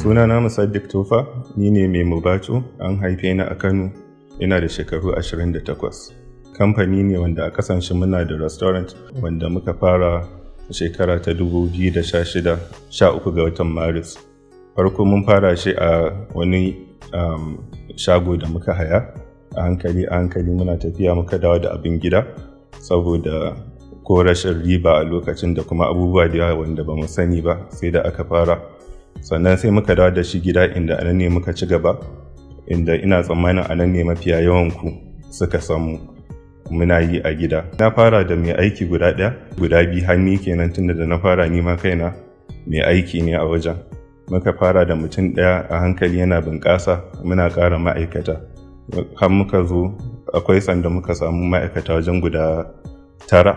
Sunana Musaddiq Tofa, ni ne mai Mubatu, an haife ni a Kano, ina da shekaru 28. Kamfani ne wanda a kasance muna da restaurant wanda muka fara shekara ta 2016, 13 ga watan Maris. Farko mun fara shi a wani shago da muka haya, a hankali a hankali muna tafiya muka dawo da abin gida saboda ko rashin riba a lokacin da kuma abubuwa da yawa wanda ba mu sani ba sai da aka fara. Sannan sai muka dawo da shi gida inda anan ne muka ci gaba, inda ina tsammanin anan ne mafiya yawan ku suka samu muna yi a gida. Na fara da mai aiki guda ɗaya, guda biyu hannu kenan, tunda da na fara ni ma kaina mai aiki ne a wajen. Muka fara da mutum ɗaya, a hankali yana bunƙasa muna ƙara ma'aikata. Har muka zo akwai sanda muka samu ma'aikata wajen guda 9.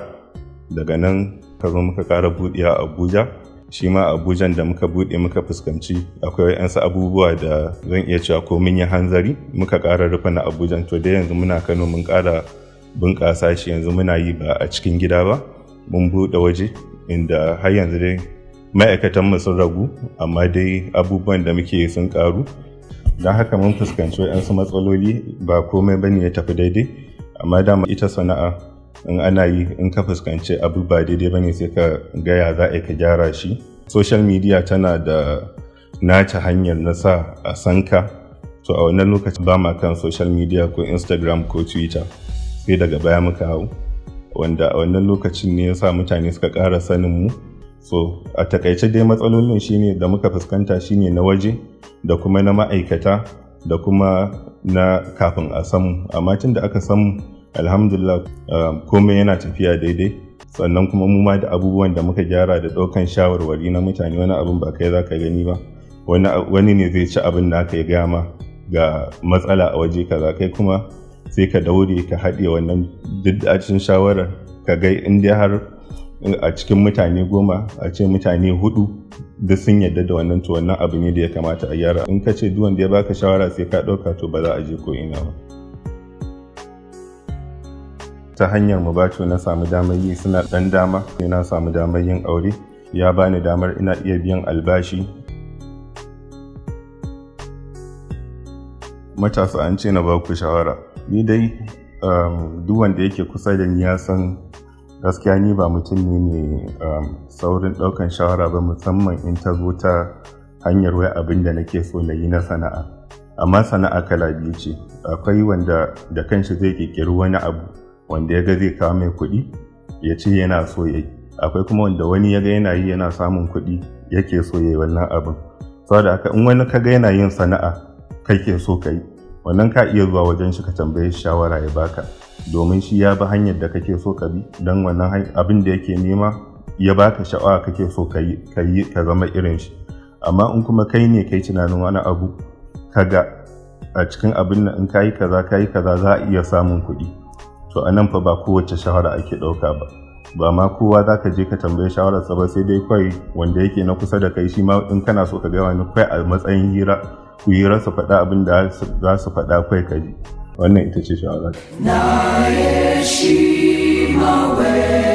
Daga nan ka zo muka ƙara buɗewa a Abuja. Shi ma Abujan da muka buɗe muka fuskanci akwai waɗansu abubuwa da zan iya cewa ko mun yi hanzari muka ƙara rufe na Abujan. To dai yanzu muna Kano mun ƙara bunƙasa shi, yanzu muna yi ba a cikin gida ba, mun buɗe waje inda har yanzu dai ma'aikatanmu sun ragu amma dai abubuwan da muke sun ƙaru. Don haka mun fuskanci waɗansu matsaloli, ba komai bane ya tafi daidai, amma dama ita sana'a in ana yi in ka fuskanci abu ba daidai bane sai ka gaya za a ka gyara shi. Social media tana da nata hanyar na sa a san ka. To a wannan lokacin ba ma kan social media ko Instagram ko Twitter, sai daga baya muka hau, wanda a wannan lokacin ne ya sa mutane suka ƙara sanin mu. So a takaice dai matsalolin shine da muka fuskanta shine na waje da kuma na ma'aikata da kuma na kafin a samu. Amma tun da aka samu alhamdulillah, komai yana tafiya daidai. Sannan kuma mu ma da abubuwan da muka gyara da ɗaukan shawarwari na mutane, wani abin ba kai za ka gani ba, wani ne zai ci abin da aka yi gama ga matsala a waje kaza, kai kuma sai ka daure ka haɗe wannan duk da cikin shawarar ka ga in dai har a cikin mutane 10 a ce mutane 4 duk sun yarda da wannan, to wannan abu ne da ya kamata a gyara. In ka ce duk wanda ya baka shawara sai ka ɗauka, to ba za a je ko ina ba. Ta hanyar Mubatu na samu damar yi, suna ɗan dama na samu damar yin aure, ya bani damar ina iya biyan albashi. Matasa an ce na ba ku shawara. Ni dai duk wanda yake kusa da ni ya san gaskiya ni ba mutum ne mai saurin ɗaukan shawara ba, musamman in ta zo ta hanyar wai abin da nake so na yi na sana'a. Amma sana'a kala biyu ce. Akwai wanda da kanshi zai ƙirƙiri wani abu wanda ya ga zai kawo mai kuɗi ya ce yana so ya yi. Akwai kuma wanda wani ya ga yana yi yana samun kuɗi yake so ya yi wannan abin. Saboda haka in wani ka ga yana yin sana'a kake so ka yi, wannan ka iya zuwa wajen shi ka tambaye shawara ya baka, domin shi ya bi hanyar da kake so ka bi, don wannan abin da yake nema ya baka sha'awa kake so ka yi ka zama irin shi. Amma in kuma kai ne kai tunanin wani abu kaga a cikin abin nan in kayi kaza kayi kaza za a iya samun kuɗi, to a nan fa ba kowace shawara ake ɗauka ba. Ba ma kowa za ka je ka tambaye shawararsa ba, sai dai kawai wanda yake na kusa da kai shi ma in kana so ka ga wani kawai a matsayin hira ku hira su faɗa abin da za su faɗa kawai ka ji. Wannan ita ce shawara. Na yeshima we.